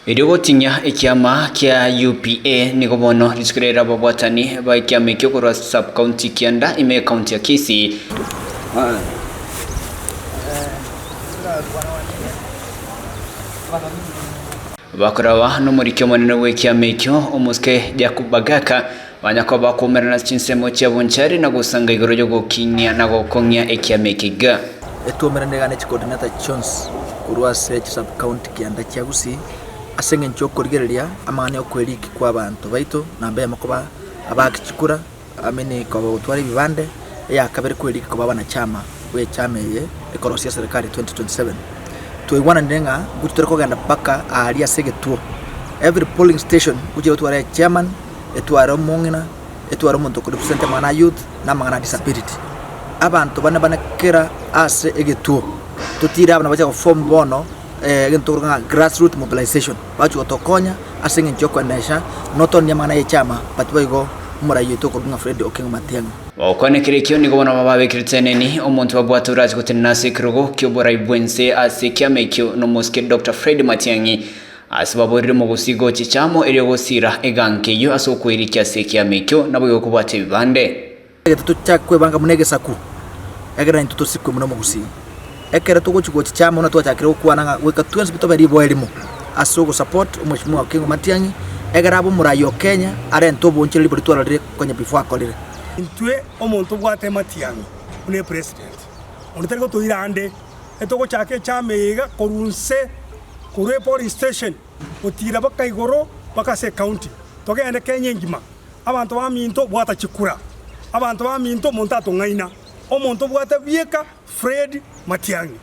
Erio goting'ia ekiama kia UPA nigo bono rituko riaye ri'ababwatani ba ekiama ekio korwa sub-county kianda ime y'ecounty ya Kisii. Bakoraba nomoriki omonene bw'ekiama ekio, omosike Jakub Bagaka, banyakoba bakoumerana ase chinsemo chia Bonchari na gosanga igoro y'ogoking'ia na gokong'ia ekiama eke iga. Etwomerane iga ne chicoordinator chionsi korwa ase chisub-county kianda chia Gusii ase eng'encho y'okorigereria amang'ana y'okweriki kwa abanto baito namba eyemo koba abaaki chikura I mean koba gotwara ebibande, eya kabere kweriki koba abanachama bwe echama eye ekorosia eserekari 2027. Twaigwananire ng'a ngochi tore kogenda mpaka aaria ase egetuo, every polling station ngochi gotwara echairman, etware omong'ina, etware omonto okorepresent amang'ana a youth, na amang'ana a disability. Abanto bane bane kera ase egetuo, totire abana bache goform bono egento tokoroka ng'a grass root mobilization, bache gotokonya ase eng'encho yokoenesha not only amang'ana ya echama but boigo omorai oito okorokwa ng'a Fred Okengo Matiang'i. Gokwana ekero ekio nigo bono bababekire teneni, omonto babwate orache gotenena ase ekerogo ki'oborai bw'ense ase ekiama ekio nomosike Doctor Fred Matiang'i. Ase baborire omogusii gochicha amo erio gosiira eganka eyio ase okoirikia ase ekiama ekio, naboigo kobwata ebibande. Egento tochake kwebanga buna egesaku, ekero naintwe tosikwe buna omogusii. Ekero togochia gochicha amo buna twachakire gokwana ng'a goika twensi pi tobe riboa erimo ase ogosupport omweshimiwa Okengo Matiang'i, ekero abe omorai o Kenya arente oboonchoreria boria twarorire konya before akorire. Intwe omonto obwate Matiang'i buna epresident, onde tari gotoira ande, etogochaka echama eye iga korwa nse. Korwa epolice station gotiira baka igoro baka ase ecounty, togende Kenya engima. Abanto baminto bwata chikura, abanto baminto omonto atong'aina, omonto obwate bieka Fred Matiang'i.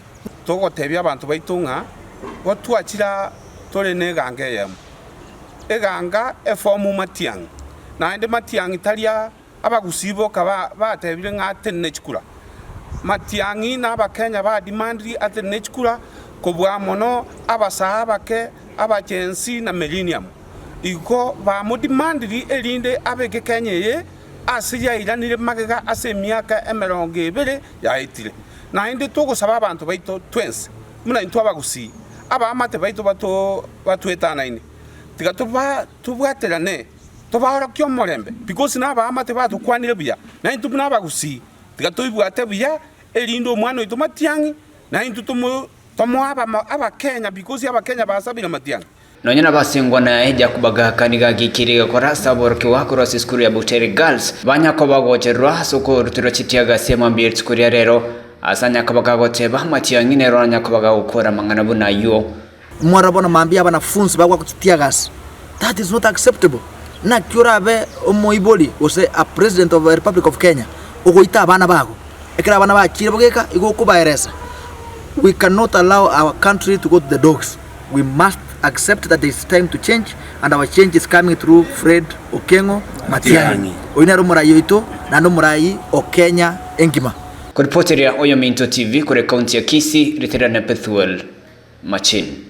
Togotebia abanto baito ng'a gotwachire aa tore neganga eyemo, eganga efomu Matiang'i, naende Matiang'i tari aa Abagusii boka batebire ng'a atenene chikura. Matiang'i na Abakenya ba demandiri atenene chikura kobua mono abasaa abake, abagenzi na millennium. Igo bamodemandiri erinde abeke Kenya eye ase yairanire magega ase emiaka emerongo ebere yaetire. Naende togosaba abanto baito twensi buna intwe abagusii, abaamate baito batwetanaine, tiga tobwaterane. Tobaorokie omorembe, because nabaamate batokwanire buya, na intwe buna abagusii tiga toibwate buya, erinde omwana oito Matiang'i na intwe tomo tomoe abamo abakenya because abakenya basabire Matiang'i. Nonya nabasengwa naye Jacob agaka nigo agikirie gokora ase aborokigwa korwa ase esukuru ya Butere Girls banyakoba gochererwa ase okoruterwa chitiaga ase emambia y'rituko ria rero ase anyakoba gagoteba Matiang'i nere oranyakoba gagokora amang'ana buna ayio. Mwarora bono mambia abanafunsi bagwakwa chitear-gas, that is not acceptable. Naki orabe omoibori gose a president of a republic of Kenya ogoita abana bago, ekero abana bachire bogeka igo okobaeresa. We cannot allow our country to go to the dogs, we must accept that there is time to change and our change is coming through Fred Okengo Matiang'i. Oyio nere omorai oito naende omorai o Kenya engima. Koripoteria Oyominto TV korwa ekaunti ya Kisii, Ritirana Bethuel. Machin.